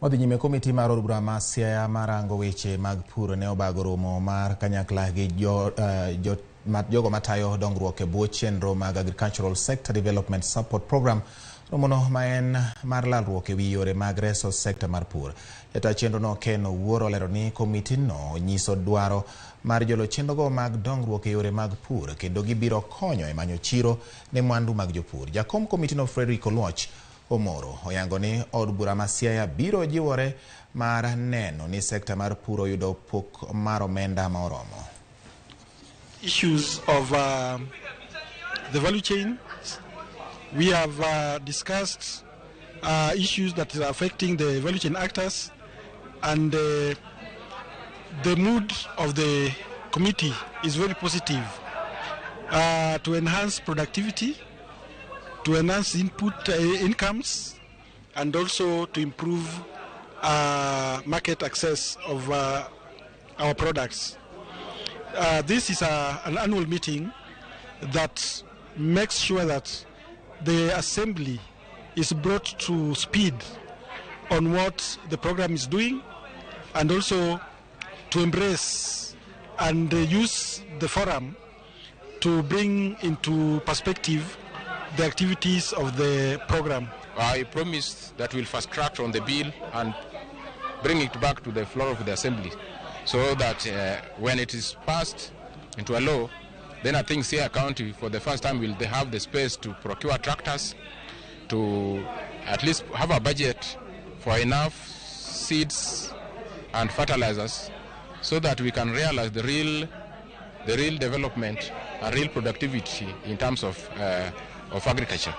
Wadhi nyime. Komiti mar od bura ma Siaya marango weche mag pur ne obago romo mar kanyakla gi jogo matayo dongruok e bwo chenro mag Agricultural Sector Development Support Program. Romono ma en mar lalruok e wi yore mag reso sekta mar pur. Jata chenrono, Ken Owuor, olero ni komitino nyiso dwaro mar jolo chenrogo mag dongruok e yore mag pur kendo gibiro konyo e manyo chiro ne mwandu mag jopur. Jakom komitino, Frederick Oluoch Omoro, oyango ni od bura ma Siaya biro jiwore mar neno ni sekta mar pur oyudo pok mar omenda ma oromo. Issues of the value chain. We have discussed issues that are affecting the value chain actors, and the mood of the committee is very positive to enhance productivity, to enhance input incomes, and also to improve market access of our products. This is an annual meeting that makes sure that the assembly is brought to speed on what the program is doing and also to embrace and use the forum to bring into perspective the activities of the program. I promised that we'll fast track on the bill and bring it back to the floor of the assembly so that when it is passed into a law, then I think Siaya County for the first time will they have the space to procure tractors, to at least have a budget for enough seeds and fertilizers so that we can realize the real development and real productivity in terms of agriculture.